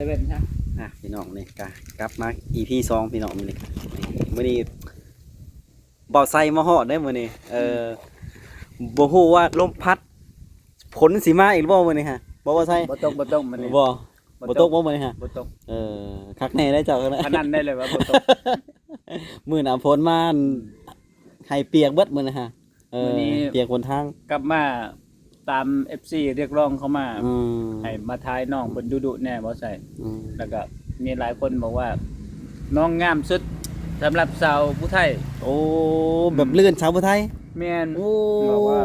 ເຊເວັນຊະ. ອ່ະ ພີ່ນ້ອງ ນີ້ກະກັບມາ ອີພີສອງ ພີ່ນ້ອງ. ມື້ນີ້ກະ ມື້ນີ້ບ່າວໄຊມາຮອດເດ້ມື້ນີ້. ເອີ ອືມ ບໍ່ຮູ້ວ່າລົມພັດ ຝົນຊິມາອີກບໍ່ມື້ນີ້ຮະ ບໍ່ ບ່າວໄຊ? ບໍ່ຕົກ ບໍ່ຕົກມື້ນີ້. ບໍ່ ບໍ່ຕົກ ບໍ່ຕົກບໍ່ມື້ນີ້ຮະ? ບໍ່ຕົກ. ເອີ ຄັກແນ່ເດ້ເຈົ້າ ພະນັນໄດ້ເລີຍວ່າບໍ່ຕົກ. ມື້ໜ້າຝົນມາ ອືມ ໃຫ້ປຽກເບິດມື້ນີ້ຮະ. ເອີ ມື້ນີ້ປຽກຫົນທາງ ກັບມາຕາມເອັຟຊີຮຽກຮ້ອງເຂົ້າມາ ອືມ ໃຫ້ມາຖ່າຍນ້ອງເພິ່ນດຸໆແດ່ ບໍ່ໃສ່. ອືມ ແລ້ວກໍມີຫຼາຍຄົນບອກວ່າ ນ້ອງງາມສຸດສຳລັບສາວຜູ້ໄທ. ໂອ້ ອືມ ແບບເລື່ອນສາວຜູ້ໄທ. ແມ່ນ. ໂອ້ ບອກວ່າ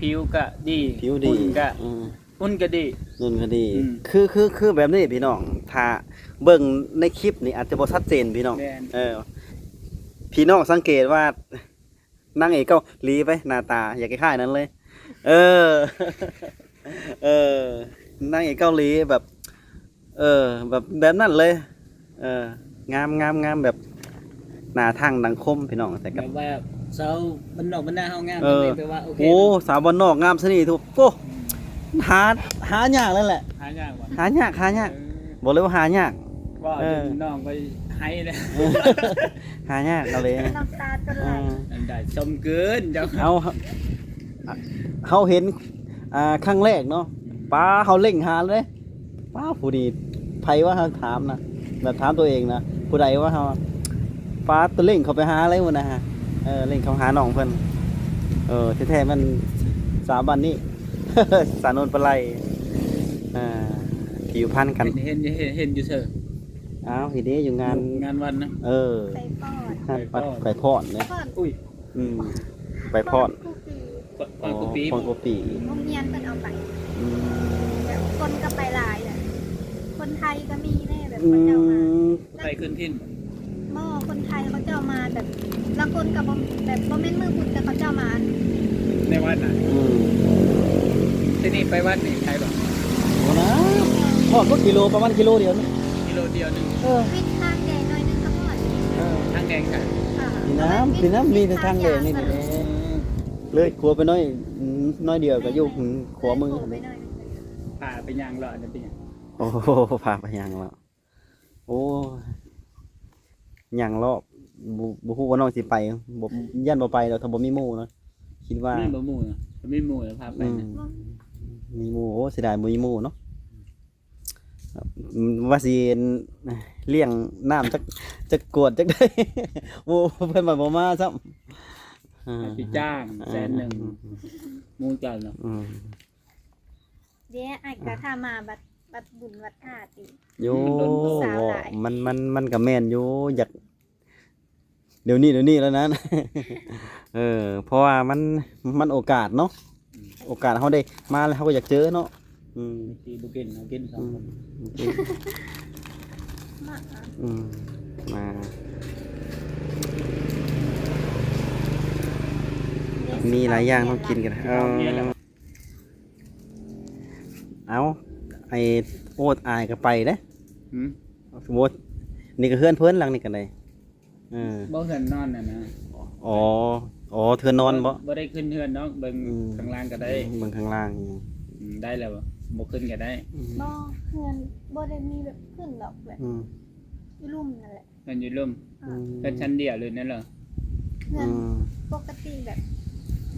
ຜິວກະດີ ຜິວດີ ຫຸ່ນກະ ອືມ ຫຸ່ນກະດີ ຫຸ່ນກະດີ. ອືມ ຄື ຄື ຄືແບບນີ້ພີ່ນ້ອງ ຖ້າເບິ່ງໃນຄລິບນີ້ອາດຈະບໍ່ຊັດເຈນພີ່ນ້ອງ. ແມ່ນ. ເອີ ພີ່ນ້ອງສັງເກດວ່າ ນາງເອກເກົາຫຼີໄປ ໜ້າຕາຢາກຄ້າຍໆນັ້ນເລີຍ. ເອີ ເອີ ນາງເອກເກົາຫຼີແບບ ເອີ ແບບ ແບບນັ້ນເລີຍ. ເອີ ງາມ ງາມ ງາມ ແບບໜ້າທັງດັງຄົມພີ່ນ້ອງ. ແຕ່ກໍແບບວ່າສາວບ້ານນອກບ້ານນາເຮົາງາມ ເອີ ຈັ່ງນີ້ແປວ່າໂອເຄ. ໂອ້ ເນາະ ສາວບ້ານນອກງາມຊະນີ້ທຸກ ໂອ້ ອືມ ຫາ ຫາຍາກເລີຍແຫຼະ. ຫາຍາກບໍ່? ຫາຍາກ ຫາຍາກ. ເອີ ບອກເລີຍວ່າຫາຍາກ. ເວົ້າ ເອີ ຈົນນ້ອງໄປໄຫ້ແລ້ວ ຫາຍາກເອົາເລີຍ ນ້ຳຕາຈົນໄຫຼ. ເອີ ອັນໃດຊົມເກີນເຈົ້າ. ເອົາ ເຮົາເຫັນ ອ່າ ຄັ້ງແລກເນາະ ອືມ ປ້າ ເຮົາເລັ່ງຫາເລີຍ ປ້າ ຜູ້ນີ້ໃຜວະ ເຮົາຖາມນະ ແບບຖາມຕົວເອງນະ ຜູ້ໃດວະ ເຮົາ ປ້າ ໂຕເລັ່ງເຂົ້າໄປຫາເລີຍພຸ້ນນະ. ເອີ ເລັ່ງເຂົ້າຫານ້ອງເພິ່ນ. ເອີ ແທ້ໆແມ່ນສາວບ້ານນີ້ ສາວໂນນປາໄລ. ອ່າ ຜິວພັນກັນ. ເຫັນ ເຫັນ ເຫັນ ເຫັນຢູ່ເຊີ? ອ້າວ ເຫັນເດ້ ຢູ່ງານ ງານວັດນະ. ເອີ ໄປຟ້ອນ ງານວັດ ໄປຟ້ອນ ໄປຟ້ອນເດ້. ຟ້ອນ ອຸ້ຍ ອືມ ໄປຟ້ອນ ຟ້ອນຄູປີ ຟ້ອນ ອໍ ຄູປີ ຟ້ອນຄູປີ ໂຮງຮຽນເພິ່ນເອົາໄປ. ອືມ ແບບຄົນກໍໄປຫຼາຍແຫຼະ ຄົນໄທກໍມີແດ່ ແບບ ອືມ ເຂົາເຈົ້າມາ ໄປຂຶ້ນຖິ່ນ. ບໍ່ ຄົນໄທເຂົາເຈົ້າມາແບບ ລາງຄົນກໍບໍ່ ແບບບໍ່ແມ່ນມື້ພຸດ ແຕ່ເຂົາເຈົ້າມາໃນວັດນະ. ອືມ ທີ່ນີ້ໄປວັດນີ້ໄກບໍ່? ບໍ່ນະ ຮອດບໍ່ກິໂລ ປະມານກິໂລດຽວໜຶ່ງ ກິໂລດຽວໜຶ່ງ. ເອີ ວິດທາງແດງໜ້ອຍໜຶ່ງກໍຮອດ. ເອີ ທາງແດງໄກ. ອ່າ ນີ້ນະ ນີ້ນະ ມີແຕ່ທາງແດງນີ້ແຫຼະ. ອືມ ເລີຍຂົວໄປໜ້ອຍ ໜ້ອຍດຽວກໍຢູ່ ແມ່ນ ຂວາມື. ເລີຍຂົວໄປໜ້ອຍໜຶ່ງ ພາໄປຍ່າງເລາະ ອັນນັ້ນເປັນຫຍັງ? ໂອ້ ພາໄປຍ່າງເລາະ. ໂອ້ຍ ຍ່າງເລາະ ບໍ່ ບໍ່ຮູ້ວ່ານ້ອງຊິໄປ ບໍ່ ຢ້ານບໍ່ໄປດອກ ຖ້າບໍ່ມີໝູ່ນະ ຄິດວ່າ. ແມ່ນບໍ່ໝູ່ນະ ຖ້າມີໝູ່ແລ້ວພາໄປນະ. ອືມ ມີໝູ່ ໂອ້ ເສຍດາຍບໍ່ມີໝູ່ເນາະ. ອືມ ວ່າຊິລ້ຽງນ້ຳຈັກ ຈັກກວດຈັກໄດ້ ໝູ່ເພິ່ນວ່າບໍ່ມາຊ້ຳ. ອ່າ ໃຫ້ໄປຈ້າງແສນໜຶ່ງ ໝູ່ເຈົ້ານະ. ອືມ ເດ້ ອ້າຍກະຖ້າມາວັດ ວັດບຸນວັດທາດອີກ. ໂຍ ມັນ ມັນ ມັນກະແມ່ນຢູ່ ຢາກ ດຽວນີ້ ດຽວນີ້ແລ້ວນະ. ເອີ ເພາະວ່າມັນ ມັນໂອກາດເນາະ ອືມ ໂອກາດເຮົາໄດ້ມາແລ້ວ ເຮົາກໍຢາກເຈີເນາະ. ອືມ ທີ່ບໍ່ເປັນ ເຮົາກິນສອງຄົນ. ອືມ ມາ ອືມ ມາ ມີຫຼາຍຢ່າງເຮົາກິນກັນ. ເອີ ເອົາ ໄອ້ໂອດ ອ້າຍກໍໄປເດ້. ຫືມ ສົມມຸດ ນີ້ກໍເຮືອນເພິ່ນຫຼັງນີ້ກໍໄດ້. ເອີ ບໍ່ ເຮືອນນອນຫັ້ນນະ. ອໍ ອໍ ເຮືອນນອນບໍ່? ບໍ່ ບໍ່ໄດ້ຂຶ້ນເຮືອນດອກ ເບິ່ງ ອືມ ຂ້າງລ່າງກໍໄດ້. ອືມ ເບິ່ງຂ້າງລ່າງ. ອືມ ໄດ້ແລ້ວບໍ່? ບໍ່ຂຶ້ນກໍໄດ້. ອືມ ບໍ່ ເຮືອນບໍ່ໄດ້ມີແບບຂຶ້ນດອກ ແບບ ອືມ ຢູ່ລຸ່ມນັ້ນແຫຼະ. ເຮືອນຢູ່ລຸ່ມ. ອືມ ເຮືອນຊັ້ນດຽວຫຼືແນວໃດ? ເຮືອນ ອືມ ປົກກະຕິແບບ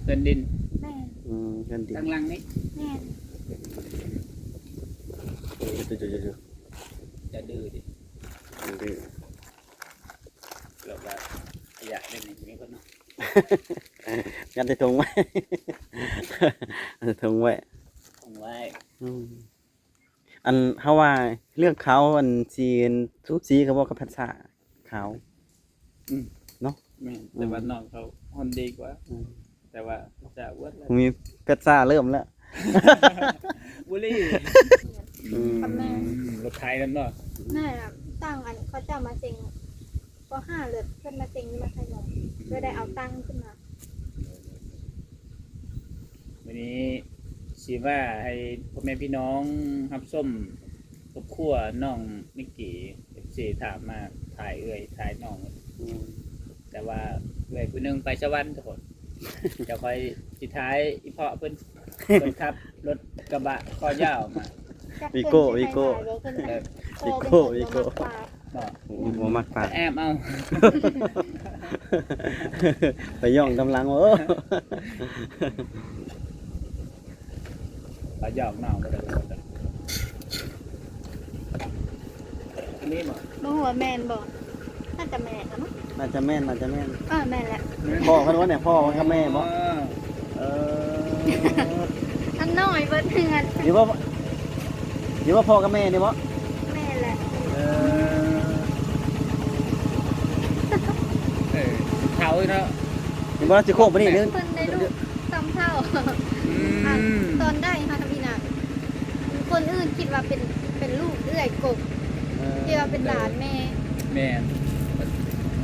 ເຮືອນດິນ. ແມ່ນ. ອືມ ເຮືອນດິນ ທາງຫຼັງນີ້. ແມ່ນ. ຢ່າດື້ດິ ຢ່າດື້ ແລ້ວກໍຂະຫຍະເດ້ນີ້ ມີຄົນເນາະ. ຍັດໃສ່ຖົງໄວ້ ໃສ່ຖົງໄວ້ ຖົງໄວ້. ອືມ ອັນເຮົາວ່າເລື່ອງຂາວ ອັນສີ ສູສີກັນບໍ່ກັບແພັດຊາຂາວ? ອືມ ເນາະ ແມ່ນ ແຕ່ວ່າ ອືມ ນ້ອງເຂົາຮອນດີກວ່າ. ອືມ ແຕ່ວ່າຈະອວດແລ້ວ ມີແພັດຊາເລີ່ມແລ້ວ ບູລີ. ອືມ ແມ່ນ ລົດໄຖນັ້ນບໍ່? ແມ່ນ ຕັ້ງອັນເຂົາເຈົ້າມາເສັງ ປໍຫ້າ ເລີຍ ເພິ່ນມາເສັງຢູ່ມາໄທໝໍ ເພື່ອໄດ້ເອົາຕັງຂຶ້ນມາ. ມື້ນີ້ຊິວ່າໃຫ້ພໍ່ແມ່ພີ່ນ້ອງຮັບຊົມຄອບຄົວນ້ອງນິກກີ ເອັຟຊີຖາມມາ ຖ່າຍເອື້ອຍ ຖ່າຍນ້ອງ. ອືມ ແຕ່ວ່າເອື້ອຍຜູ້ໜຶ່ງໄປສະຫວັນທຸກຄົນ. ດຽວຂ້ອຍຊິຖ່າຍອີ່ພໍ່ເພິ່ນ ເພິ່ນຂັບລົດກະບະຄໍຍາວມາ. ວິໂກ້ ວິໂກ້ ວິໂກ້ ວິໂກ້ ບໍ່ ບໍ່ມັກປາກ ແອບເອົາ ໄປຍ້ອງຕາມຫຼັງ ໂອ້ ປາຢອກນ້ອງບໍ່ໄດ້ ອັນນີ້ບໍ່ ບໍ່ຮູ້ວ່າແມ່ນບໍ່ ໜ້າຈະແມ່ນລະມັ້ງ ໜ້າຈະແມ່ນ ໜ້າຈະແມ່ນ ເອີ ແມ່ນແຫຼະ ພໍ່ເພິ່ນວ່າແມ່ນ ພໍ່ກັບແມ່ບໍ່ ເອີ ເອີ ອັນນ້ອຍເບິດເຮືອນ ຫຼືວ່າ ຫຼືວ່າພໍ່ກັບແມ່ນີ້ບໍ່ ແມ່ນແຫຼະ ເອີ ເອີ ເຖົ້າເນາະ ເຫັນບໍ່ ຊິໂຄ້ງໄປນີ້ ເພິ່ນໄດ້ລູກສ່ຳເຖົ້າ ອືມ ອັນຕອນໄດ້ເຮົາທຳອິດນະ ຄົນອື່ນຄິດວ່າເປັນ ເປັນລູກເອື້ອຍກົກ ເອີ ຄິດວ່າເປັນຫຼານແມ່ ແມ່ນ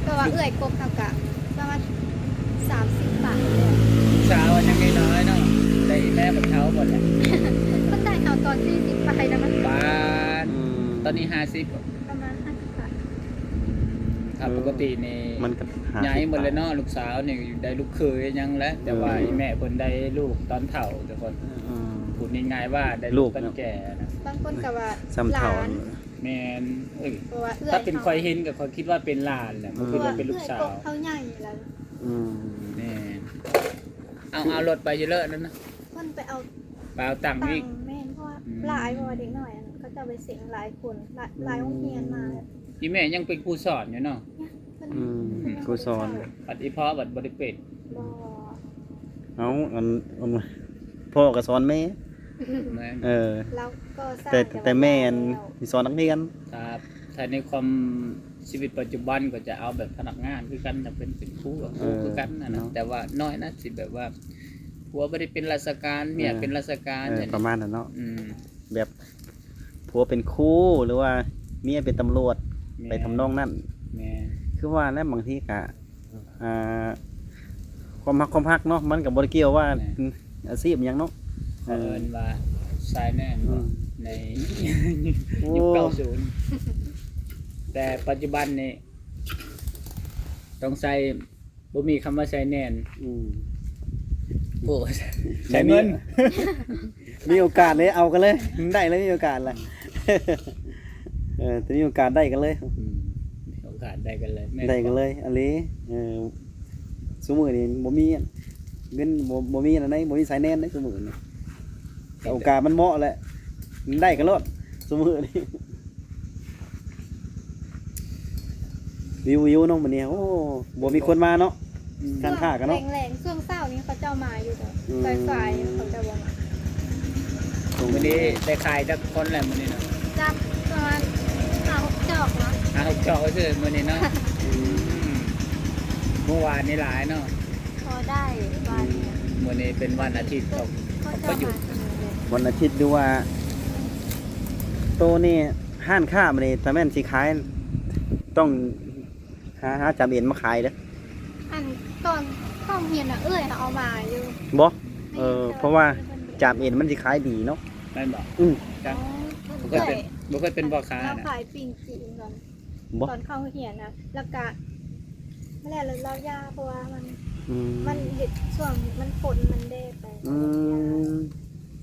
ເພາະວ່າເອື້ອຍກົກເຮົາກະປະມານສາມສິບປາຍແລ້ວ ສາວຍັງນ້ອຍໆເນາະ ໄດ້ແມ່ບັກເຖົ້າໝົດແຫຼະ ເພິ່ນໄດ້ເຮົາຕອນສີ່ສິບປາຍນະ ປານ ອືມ ຕອນນີ້ຫ້າສິບ ປະມານຫ້າສິບປາຍ ອືມ ຖ້າ ອືມ ປົກກະຕິນີ້ ມັນກໍ ໃຫຍ່ໝົດແລ້ວເນາະ ຫ້າສິບປາຍ ລູກສາວນີ້ໄດ້ລູກເຂີຍຫຍັງແຫຼະ ແຕ່ວ່າ ອືມ ອີ່ແມ່ເພິ່ນໄດ້ລູກຕອນເຖົ້າທຸກຄົນ ອືມ ພູດງ່າຍໆວ່າໄດ້ລູກຕອນແກ່ນະ ບາງຄົນກໍວ່າສ່ຳເຖົ້າ ຫຼານ ແມ່ນ ເອີຍ ເພາະວ່າເອື້ອຍ ຖ້າເປັນຂ້ອຍເຫັນກໍຂ້ອຍຄິດວ່າເປັນຫຼານແຫຼະ ບໍ່ຄິດວ່າເປັນລູກສາວ ເອື້ອຍກົກເຂົາໃຫຍ່ແລ້ວ ອືມ ແມ່ນ ເອົາ ເອົາລົດໄປຢູ່ເລີະນັ້ນນະ ເພິ່ນໄປເອົາ ໄປເອົາຕັງອີກ ແມ່ນ ເພາະວ່າ ອືມ ຫຼາຍ ເພາະວ່າເດັກນ້ອຍ ເຂົາເຈົ້າໄປເສັງຫຼາຍຄົນ ຫຼາຍ ອືມ ຫຼາຍໂຮງຮຽນມາ ອີ່ແມ່ຍັງເປັນຄູສອນຢູ່ເນາະ ອືມ ຄູສອນ ບັດອີ່ພໍ່ບັດບໍ່ໄດ້ເປັນ ບໍ່ ເອົາ ອັນ ອັນ ພໍ່ກໍສອນແມ່ ແມ່ນ ເອີ ແຕ່ ແຕ່ແມ່ອັນ ແລ້ວ ຊິສອນນັກຮຽນ ຖ້າ ຖ້າໃນຄວາມຊີວິດປັດຈຸບັນກໍຈະເອົາແບບພະນັກງານຄືກັນ ຢາກເປັນ ເປັນຄູ ເອີ ຄູຄືກັນຫັ້ນນະ ເນາະ ແຕ່ວ່ານ້ອຍນະ ຊິແບບວ່າ ຜົວບໍ່ໄດ້ເປັນລາຊະການ ເມຍ ເອີ ເປັນລາຊະການ ເອີ ຈັ່ງຊີ້ ປະມານນັ້ນເນາະ ອືມ ແບບຜົວເປັນຄູ ຫຼືວ່າເມຍເປັນຕຳຫຼວດ ແມ່ນ ໄປທຳນອງນັ້ນ ແມ່ນ ຄືວ່າແຫຼະ ບາງທີກະ ອ່າ ຄວາມຮັກ ຄວາມຮັກເນາະ ມັນກໍບໍ່ໄດ້ກ່ຽວວ່າ ແມ່ນ ອາຊີບຫຍັງເນາະ ເຂົາເອີ້ນວ່າຊາຍແນນ ອືມ ໃນ ໂອ້ ຍຸກເກົ້າສິບ ແຕ່ປັດຈຸບັນນີ້ ຕ້ອງໃຊ້ ບໍ່ມີຄຳວ່າຊາຍແນນ ອືມ ໂອ້ ຊາຍເງິນ ມີໂອກາດເລີຍ ເອົາກັນເລີຍ ໄດ້ເລີຍ ມີໂອກາດລະ ເອີ ມີໂອກາດໄດ້ກັນເລີຍ ອືມ ມີໂອກາດໄດ້ກັນເລີຍ ໄດ້ກັນເລີຍ ອີ່ຫຼີ ເອີ ຊຸມື້ນີ້ບໍ່ມີເງິນ ບໍ່ ບໍ່ມີອັນໃດ ບໍ່ມີຊາຍແນນໃດ ຊຸມື້ນີ້ ໂອກາດມັນເໝາະແຫຼະ ໄດ້ກັນໂລດ ຊຸມື້ນີ້ ວິວໆເນາະມື້ນີ້ ໂອ້ ບໍ່ມີຄົນມາເນາະ ອືມ ຮ້ານຄ້າກໍເນາະ ຊ່ວງແລງໆ ຊ່ວງເຊົ້ານີ້ເຂົາເຈົ້າມາຢູ່ດອກ ອືມ ສາຍໆເຂົາເຈົ້າບໍ່ມາ ມື້ນີ້ໄດ້ຂາຍຈັກຄົນແລ້ວມື້ນີ້ເນາະ ຈັກປະມານຫ້າຫົກຈອກເນາະ ຫ້າຫົກຈອກຊື່ມື້ນີ້ເນາະ ອືມ ມື້ວານນີ້ຫຼາຍເນາະ ພໍໄດ້ວານນີ້ ອືມ ມື້ນີ້ເປັນວັນອາທິດ ເຂົາ ເຂົາກໍຢຸດ ເຂົາເຈົ້າມາ ວັນອາທິດ ຫຼືວ່າ ໂຕນີ້ ຮ້ານຄ້າມື້ນີ້ ຖ້າແມ່ນຊິຂາຍ ຕ້ອງຫາ ຫາຈາມເອັນມາຂາຍເດີ້ ອັນຕອນເຂົ້າໂຮງຮຽນນະ ເອື້ອຍເຮົາເອົາມາຢູ່ ບໍ່ ແມ່ນ ເອີ ເພາະວ່າຈາມເອັນມັນຊິຂາຍດີເນາະ ແມ່ນບໍ່ ອືມ ອໍ ບໍ່ເຄີຍເປັນ ເອື້ອຍ ບໍ່ເຄີຍເປັນພໍ່ຄ້າ ລາວຂາຍປີ້ງຈີນຕອນ ບໍ່ ຕອນເຂົ້າໂຮງຮຽນນະ ແລ້ວກະ ແລ້ວລາວຢ່າ ເພາະວ່າມັນ ອືມ ມັນເຮັດ ຊ່ວງມັນຝົນມັນແດດໄປ ອືມ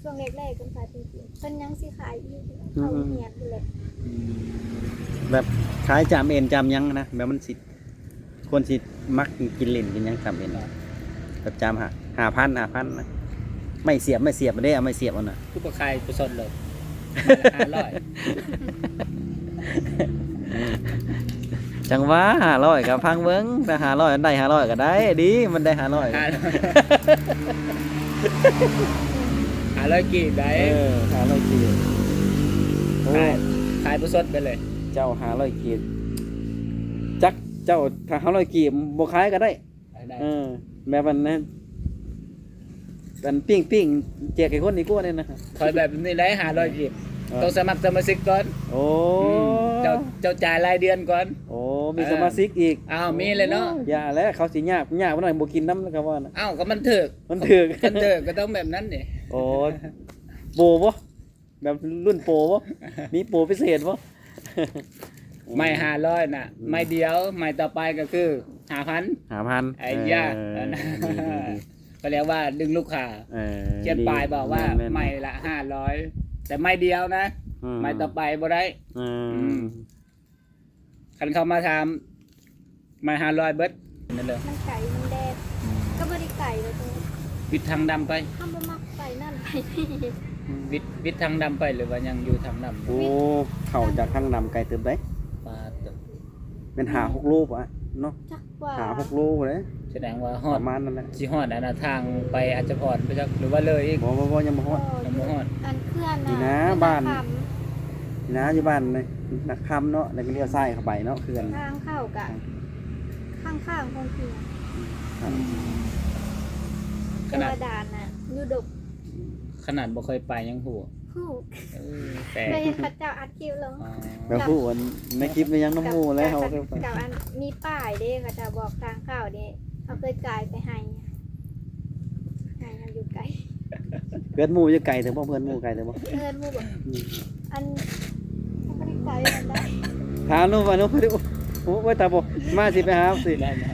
ຊ່ວງແລກໆ ເພິ່ນຂາຍເປັນ ເພິ່ນຍັງຊິຂາຍຢູ່ ອືມ ເຂົ້າໂຮງຮຽນພຸ້ນແຫຼະ ອືມ ແບບຂາຍຈາມເອັນຈາມຫຍັງນະ ແບບມັນຊິ ຄົນຊິມັກກິນຫຼິ້ນກິນຫຍັງຈາມເອັນ ແບບຈາມຫ້າ ຫ້າພັນ ຫ້າພັນນະ ໄມ້ສຽບ ໄມ້ສຽບເດ້ ເອົາໄມ້ສຽບເອົານະ ຄືບໍ່ຂາຍປະຊົດໂລດ ຫ້າຮ້ອຍ ຈັ່ງວ່າຫ້າຮ້ອຍກໍຟັງເບິ່ງ ຖ້າຫ້າຮ້ອຍ ມັນໄດ້ຫ້າຮ້ອຍກໍໄດ້ ດີ ມັນໄດ້ຫ້າຮ້ອຍ ຫ້າຮ້ອຍ ຫ້າຮ້ອຍກີບໄດ໋ ເອີ ຫ້າຮ້ອຍກີບ ໂອ້ ຂາຍ ຂາຍປະຊົດໄປເລີຍ ເຈົ້າຫ້າຮ້ອຍກີບ ຈັກ ເຈົ້າ ຖ້າຫ້າຮ້ອຍກີບບໍ່ຂາຍກໍໄດ້ ໄດ້ ເອີ ແບບອັນນັ້ນ ອັນປີ້ງໆ ແຈກໃຫ້ຄົນດີກວ່ານີ້ນະ ຂ້ອຍແບບນີ້ໄດ້ຫ້າຮ້ອຍກີບ ເອີ ຕ້ອງສະໝັກສະມາຊິກກ່ອນ ໂອ້ ອືມ ເຈົ້າ ເຈົ້າຈ່າຍລາຍເດືອນກ່ອນ ໂອ້ ມີ ເອີ ສະມາຊິກອີກ ອ້າວ ມີແລ້ວເນາະ ໂອ້ ຢ່າແລ້ວ ເຂົາຊິຍາກ ຍາກປານນັ້ນ ບໍ່ກິນນຳແລ້ວກໍວ່ານະ ອ້າວ ກໍມັນຖືກ ມັນຖືກ ມັນຖືກ ກໍຕ້ອງແບບນັ້ນເດ ໂອ້ ໂປບໍ່? ແບບລຸ້ນໂປບໍ່? ມີໂປພິເສດບໍ່? ໄມ້ຫ້າຮ້ອຍນະ ອືມ ໄມ້ດຽວ ໄມ້ຕໍ່ໄປກໍຄືຫ້າພັນ ຫ້າພັນ ໄອ້ຍາ ເອີ ເອີ ດີໆໆ ເຂົາຮຽກວ່າດຶງລູກຄ້າ ເອີ ຂຽນປ້າຍບອກວ່າ ແມ່ນໆ ໄມ້ລະຫ້າຮ້ອຍ ແຕ່ໄມ້ດຽວນະ ອືມ ໄມ້ຕໍ່ໄປບໍ່ໄດ້ ອືມ ອືມ ຄັນເຂົາມາຖາມ ໄມ້ຫ້າຮ້ອຍເບິດ ນັ້ນເດີ ມັນໄກ ມັນແດດ ອືມ ກໍບໍ່ໄດ້ໄກແລ້ວ ວິດທາງດຳໄປ ເຮົາບໍ່ມັກໄປນັ້ນໄປນີ້ ວິດ ວິດທາງດຳໄປ ຫຼືວ່າຍັງຢູ່ທາງດຳ? ໂອ້ ເຂົ້າຈາກທາງດຳໄກເຕີບໃດ໋ ປາດໂທ້ ແມ່ນຫ້າຫົກໂລປະເນາະ ຈັກວ່າ ຫ້າຫົກໂລພຸ້ນເດ້ ສະແດງວ່າຮອດ ປະມານນັ້ນແຫຼະ ຊິຮອດອັນນ່າ ທາງໄປອາດຈະພອນໄປຈັກ ຫຼືວ່າເລີຍອີກ? ບໍ່ ບໍ່ ບໍ່ ຍັງບໍ່ຮອດ ຍັງບໍ່ຮອດ ອັນເຂື່ອນ ນີ້ນະ ບ້ານ ນີ້ນະ ຢູ່ບ້ານນາຄຳເນາະ ແລ້ວກໍລ້ຽວຊ້າຍເຂົ້າໄປເນາະ ເຂື່ອນ ທາງເຂົ້າກະຂ້າງໆ ຄົນທີ່ ອືມ ຂະໜາດ ເທວະດານະ ຢູ່ດົກ ຂະໜາດບໍ່ເຄີຍໄປຍັງຮູ້ ຮູ້ ເອີ ແປກ ເຄີຍເຫັນເຂົາເຈົ້າອັດຄລິບລົງ ອໍ ແບບຮູ້ອັນໃນຄລິບໃນຫຍັງນຳໝູ່ແລ້ວ ກັບ ເຮົາເຄີຍໄປ ກັບອັນມີປ້າຍເດ້ ເຂົາເຈົ້າບອກທາງເຂົ້າເດ້ ເຮົາເຄີຍກາຍໄປໄຮ່ ໄຮ່ເຮົາຢູ່ໄກ ເພື່ອນໝູ່ຢູ່ໄກເຕີບບໍ່? ເພື່ອນໝູ່ໄກເຕີບບໍ່? ເພື່ອນໝູ່ບໍ່? ອືມ ອັນ ບໍ່ໄດ້ໄກປານໃດ ຖາມດູວ່າ ໂອ້ຍ ຕາບໍ່ ມາຊິໄປຫາຊິ ໄດ້ມາ